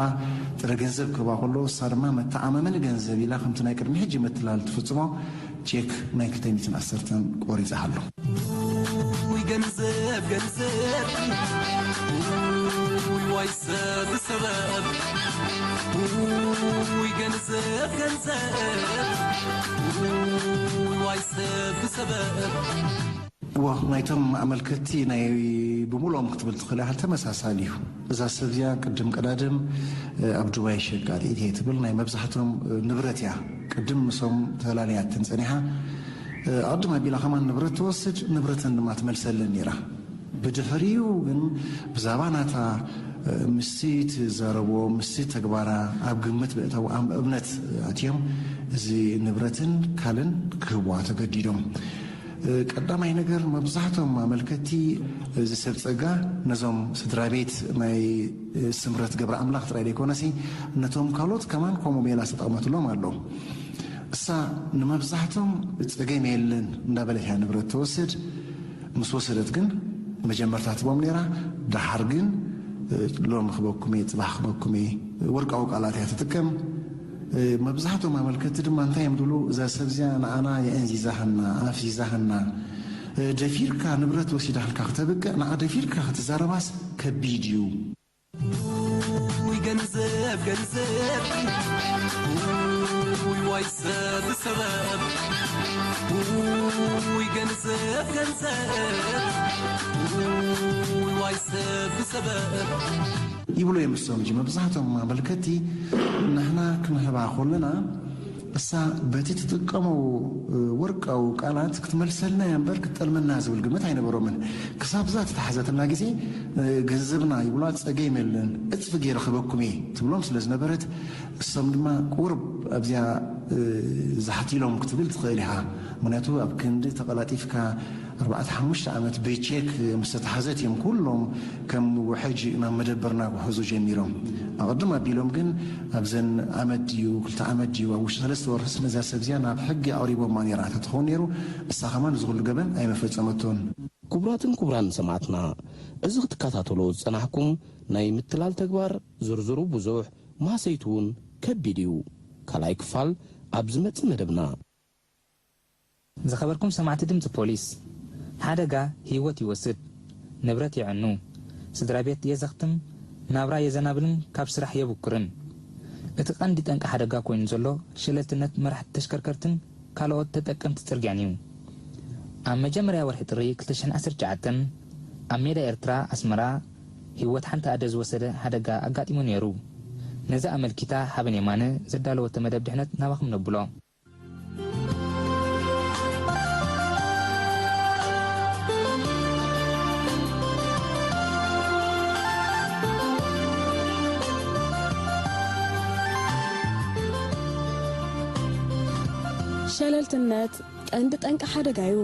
ጥረ ገንዘብ ክህባ ከሎ፣ ንሳ ድማ መተኣማመኒ ገንዘብ ኢላ ከምቲ ናይ ቅድሚ ሕጂ ምትላል ትፍጽሞ ቼክ ናይ ክልተ ሚእትን ዓሰርተን ቆሪጻ ሃሎ። ውይ ገንዘብ ገንዘብ ውይ ዋይ ሰብ ሰበብ ውይ ገንዘብ ገንዘብ ውይ ዋይ ሰብ ሰበብ ዋ ናይቶም ኣመልከትቲ ናይ ብምሎም ክትብል ትኽእል ያህል ተመሳሳሊ እዩ። እዛ ሰብ እዚኣ ቅድም ቀዳድም ኣብ ዱባይ ሸቃጢት እየ ትብል ናይ መብዛሕቶም ንብረት እያ። ቅድም ምሶም ተላልያትን ጸኒሓ ኣቕድም ኣቢላ ከማን ንብረት ትወስድ፣ ንብረተን ድማ ትመልሰለን ነይራ። ብድሕሪኡ ግን ብዛባ ናታ ምስቲ ትዛረቦ ምስቲ ተግባራ ኣብ ግምት ብእታው ኣብ እምነት ኣትዮም እዚ ንብረትን ካልን ክህብዋ ተገዲዶም። ቀዳማይ ነገር መብዛሕቶም ኣመልከቲ እዚ ሰብ ጸጋ ነዞም ስድራ ቤት ናይ ስምረት ገብረ ኣምላኽ ጥራይ ዘይኮነሲ ነቶም ካልኦት ከማን ከምኡ ሜላ ዝተጠቕመትሎም ኣሎ። እሳ ንመብዛሕቶም ጸገም የለን እንዳበለት እያ ንብረት ትወስድ። ምስ ወሰደት ግን መጀመርታ ትቦም ነይራ። ደሓር ግን ሎም ክበኩም እየ፣ ጽባሕ ክበኩም እየ፣ ወርቃዊ ቃላት እያ ትጥቀም። መብዛሕቶም ኣመልከቲ ድማ እንታይ እዮም ዝብሉ? እዛ ሰብ እዚኣ ንኣና የእንዚዛህና ኣፍዚዛህና ደፊርካ ንብረት ወሲዳህልካ ክተብቅዕ ንዓ ደፊርካ ክትዛረባስ ከቢድ እዩ። ውይ ገንዘብ ገንዘብ ውይ ዋይ ሰብ ሰበብ ውይ ገንዘብ ገንዘብ ውይ ዋይ ሰብ ሰበብ ይብሉ እዮም። እሶም እንጂ መብዛሕቶም ኣመልከቲ ንሕና ክንህባ ከለና እሳ በቲ ትጥቀሞ ወርቃዊ ቃላት ክትመልሰልና እያ እምበር ክትጠልመና ዝብል ግምት ኣይነበሮምን። ክሳብ እዛ ተታሕዘትና ግዜ ገንዘብና ይብላ ጸገም የለን እጽፊ ገይረ ክበኩም እየ ትብሎም ስለ ዝነበረት እሶም ድማ ቁርብ ኣብዚኣ ዛሕት ኢሎም ክትብል ትኽእል ኢኻ። ምክንያቱ ኣብ ክንዲ ተቐላጢፍካ ኣርባዕተ ሓሙሽተ ዓመት ብቼክ ምስ ተታሕዘት እዮም ኩሎም ከም ውሕጅ ናብ መደበርና ክሕዙ ጀሚሮም። ኣቐድም ኣቢሎም ግን ኣብዘን ዓመት ድዩ ክልተ ዓመት ድዩ ኣብ ውሽጢ ሰለስተ ወርሕስ ነዛ ሰብ እዚኣ ናብ ሕጊ ኣቕሪቦማ ነይራ ተትኸውን ነይሩ እሳ ከማን እዚ ኩሉ ገበን ኣይመፈጸመቶን። ክቡራትን ክቡራን ሰማዕትና፣ እዚ ክትከታተሎ ዝጸናሕኩም ናይ ምትላል ተግባር ዝርዝሩ ብዙሕ፣ ማህሰይቱ እውን ከቢድ እዩ። ካልኣይ ክፋል ኣብ ዝመጽእ መደብና። ዝኸበርኩም ሰማዕቲ ድምፂ ፖሊስ፣ ሓደጋ ህይወት ይወስድ፣ ንብረት የዕኑ፣ ስድራ ቤት የዘኽትም፣ ናብራ የዘናብልን ካብ ስራሕ የብኩርን። እቲ ቀንዲ ጠንቂ ሓደጋ ኮይኑ ዘሎ ሸለልትነት መራሕቲ ተሽከርከርትን ካልኦት ተጠቀምቲ ጽርግያን እዩ። ኣብ መጀመርያ ወርሒ ጥሪ ክልተ ሽሕን ዓሰርተ ትሽዓተን ኣብ ሜዳ ኤርትራ ኣስመራ ህይወት ሓንቲ ኣደ ዝወሰደ ሓደጋ ኣጋጢሙ ነይሩ። ነዚ ኣመልኪታ ሓበን የማነ ዘዳለወቶ መደብ ድሕነት ናባኹም ነብሎ። ሸለልትነት ቀንዲ ጠንቂ ሓደጋ እዩ።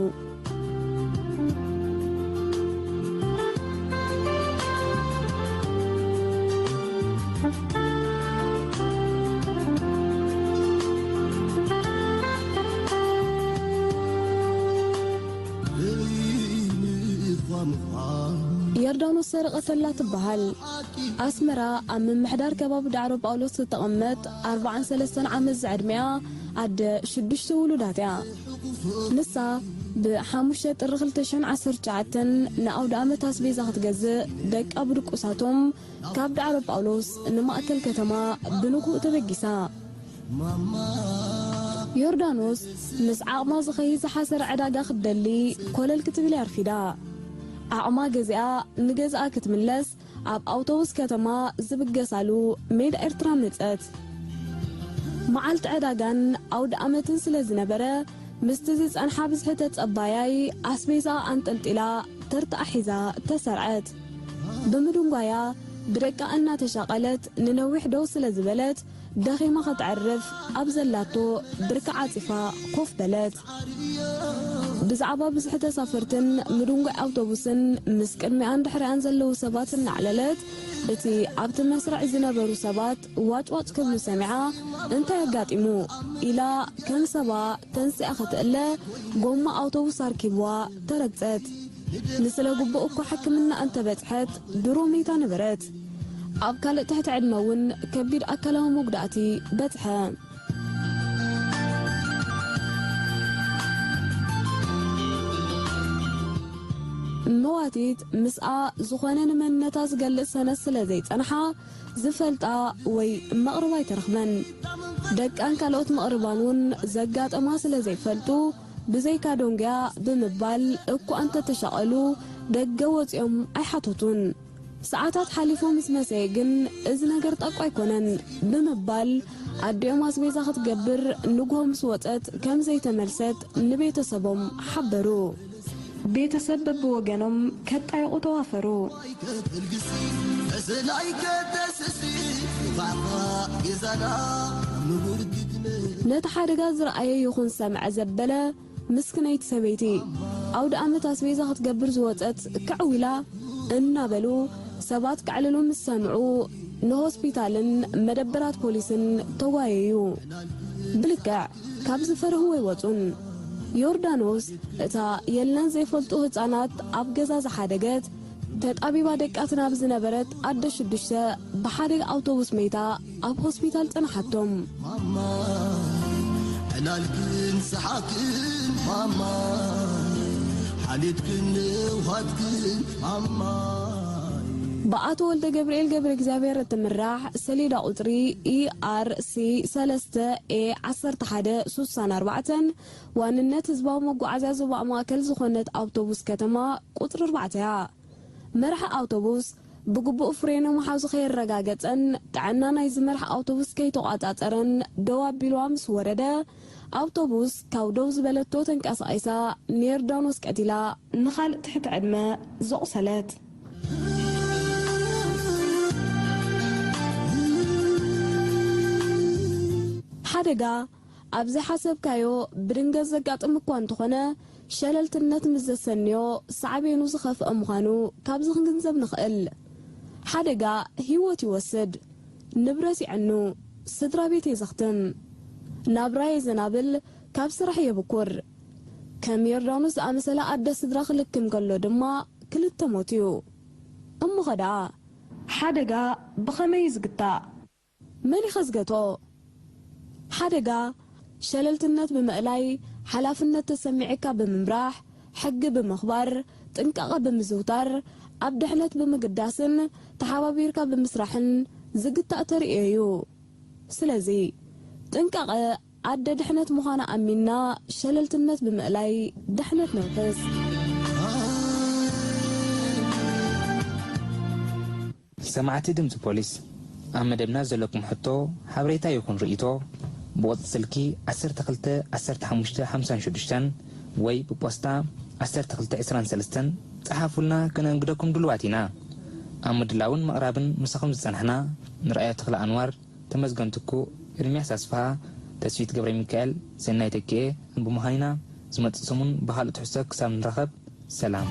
ዮርዳኖስ ሰረቐ ተላ ትበሃል። ኣስመራ ኣብ ምምሕዳር ከባቢ ዳዕሮ ጳውሎስ እትቕመጥ ኣርባዓን ሰለስተን ዓመት ዝዕድሚኣ ኣደ ሽዱሽተ ውሉዳት እያ። ንሳ ብሓሙሽተ ጥሪ ክልተ ሽሕን ዓሰርተ ትሽዓተን ንኣውደ ኣመት ኣስቤዛ ክትገዝእ ደቃ ብድቁሳቶም ካብ ዳዕሮ ጳውሎስ ንማእከል ከተማ ብንጉእ ተበጊሳ። ዮርዳኖስ ምስ ዓቕማ ዝኸይድ ዝሓሰረ ዕዳጋ ክትደሊ ኮለል ክትብል እያ ኣርፊዳ። ዓቕማ ገዚኣ ንገዝኣ ክትምለስ ኣብ ኣውቶቡስ ከተማ ዝብገሳሉ ሜዳ ኤርትራ መጸት። መዓልቲ ዕዳጋን ኣውደ ኣመትን ስለ ዝነበረ ምስቲ ዝጸንሓ ብዝሒ ተጸባያይ ኣስቤዛ ኣንጠልጢላ ተርታኣ ሒዛ ተሰርዐት። ብምድንጓያ ብደቃ እናተሻቐለት ንነዊሕ ደው ስለ ዝበለት ደኺማ ከተዕርፍ ኣብ ዘላቶ ብርኪ ዓጺፋ ኮፍ በለት። ብዛዕባ ብዝሒ ተሳፈርትን ምድንጓይ ኣውቶቡስን ምስ ቅድሚኣን ድሕሪኣን ዘለዉ ሰባት እናዕለለት እቲ ኣብቲ መስርዕ ዝነበሩ ሰባት ዋጭዋጭ ክብሉ ሰሚዓ እንታይ ኣጋጢሙ ኢላ ከም ሰባ ተንሲኣ ክትእለ ጎማ ኣውቶቡስ ኣርኪብዋ ተረግጸት። ንስለ ግቡእ እኳ ሕክምና እንተበጽሐት ድሮ መይታ ነበረት። ኣብ ካልእ ትሕቲ ዕድመ እውን ከቢድ ኣካላዊ መጉዳእቲ በጽሐ። መዋቲት ምስኣ ዝኾነ ንመንነታ ዝገልጽ ሰነድ ስለ ዘይጸንሓ ዝፈልጣ ወይ መቕርባ ኣይተረኽበን። ደቃን ካልኦት መቕርባን እውን ዘጋጠማ ስለ ዘይፈልጡ ብዘይካ ዶንግያ ብምባል እኳ እንተተሻቐሉ ደገ ወጺኦም ኣይሓተቱን። ሰዓታት ሓሊፉ ምስ መሰየ ግን እዚ ነገር ጠቋ ኣይኮነን ብምባል ኣዲኦም ኣስቤዛ ክትገብር ንግሆ ምስ ወጸት ከም ዘይተመልሰት ንቤተሰቦም ሓበሩ። ቤተሰብ በብወገኖም ከጣይቑ ተዋፈሩ። ነቲ ሓደጋ ዝረኣየ ይኹን ሰምዐ ዘበለ ምስክነይቲ ሰበይቲ፣ ኣውደ ኣመት ኣስቤዛ ክትገብር ዝወጸት ክዕው ኢላ እናበሉ ሰባት ከዕልሉ ምስ ሰምዑ ንሆስፒታልን መደበራት ፖሊስን ተጓየዩ። ብልክዕ ካብ ዝፈርህዎ ኣይወጹን። ዮርዳኖስ እታ የልናን ዘይፈልጡ ህጻናት ኣብ ገዛ ዝሓደገት ተጣቢባ ደቃ ትናብ ዝነበረት ኣደ ሽዱሽተ ብሓደ ኣውቶቡስ መይታ ኣብ ሆስፒታል ጸንሓቶም። ማማይ ዕላልክን ሰሓቅን ማማይ ሓልዮትክን ንውሃትክን ማማይ። ብኣቶ ወልደ ገብርኤል ገብረ እግዚኣብሔር እትምራሕ ሰሌዳ ቁጽሪ E R C ሰለስተ A ዓሰርተ ሓደ ስሳን ኣርባዕተን ዋንነት ህዝባዊ መጓዓዝያ ዞባ ማእከል ዝኾነት ኣውቶቡስ ከተማ ቁጽሪ ኣርባዕተ እያ። መርሒ ኣውቶቡስ ብግቡእ ፍሬኑ ምሓዙ ከየረጋገጸን ጥዕና ናይዚ መርሒ ኣውቶቡስ ከይተቋጻጸረን ደው ኣቢልዋ ምስ ወረደ፣ ኣውቶቡስ ካብ ደው ዝበለቶ ተንቀሳቒሳ ንዮርዳኖስ ቀቲላ፣ ንኻልእ ትሕቲ ዕድመ ዘቑሰለት። ሓደጋ ኣብ ዘይሓሰብካዮ ብድንገት ዘጋጥም እኳ እንተኾነ፣ ሸለልትነት ምስ ዘሰንዮ ሳዕቤኑ ዝኸፍአ ምዃኑ ካብዚ ክንግንዘብ ንኽእል። ሓደጋ ህይወት ይወስድ፣ ንብረት የዕኑ፣ ስድራ ቤት የዘኽትም፣ ናብራ የዘናብል፣ ካብ ስራሕ የብኩር። ከም ዮርዳኖስ ዝኣመሰለ ኣደ ስድራ ክልክም ከሎ ድማ ክልተ ሞት እዩ። እሞኸ ደኣ ሓደጋ ብኸመይ እዩ ዝግታእ? መን ኢኸ ዝገትኦ? ሓደጋ ሸለልትነት ብምእላይ፣ ሓላፍነት ተሰሚዕካ ብምምራሕ፣ ሕጊ ብምኽባር፣ ጥንቃቐ ብምዝውታር፣ ኣብ ድሕነት ብምግዳስን ተሓባቢርካ ብምስራሕን ዝግታእ ተርእዮ እዩ። ስለዚ ጥንቃቐ ኣደ ድሕነት ምዃና ኣሚንና ሸለልትነት ብምእላይ ድሕነት ነውሕስ። ሰማዕቲ ድምፂ ፖሊስ፣ ኣብ መደብና ዘለኩም ሕቶ፣ ሓበሬታ ይኹን ርእይቶ ብቁፅሪ ስልኪ ዓሰርተ ክልተ ዓሰርተ ሓሙሽተ ሓምሳን ሽዱሽተን ወይ ብፖስታ ዓሰርተ ክልተ ዕስራን ሰለስተን ፀሓፉልና፣ ክነእንግደኩም ድሉዋት ኢና። ኣብ ምድላውን ምቕራብን ምሳኹም ዝፀናሕና ንርኣዮ ተኽለ ኣንዋር፣ ተመስገን ትኩእ፣ ኤርምያስ ኣስፍሃ፣ ተስፊት ገብረሚካኤል፣ ሰናይ ተኪኤ ብምዃን ኢና። ዝመፅእ ሰሙን ብኻልእ ትሕዝቶ ክሳብ ንራኸብ ሰላም።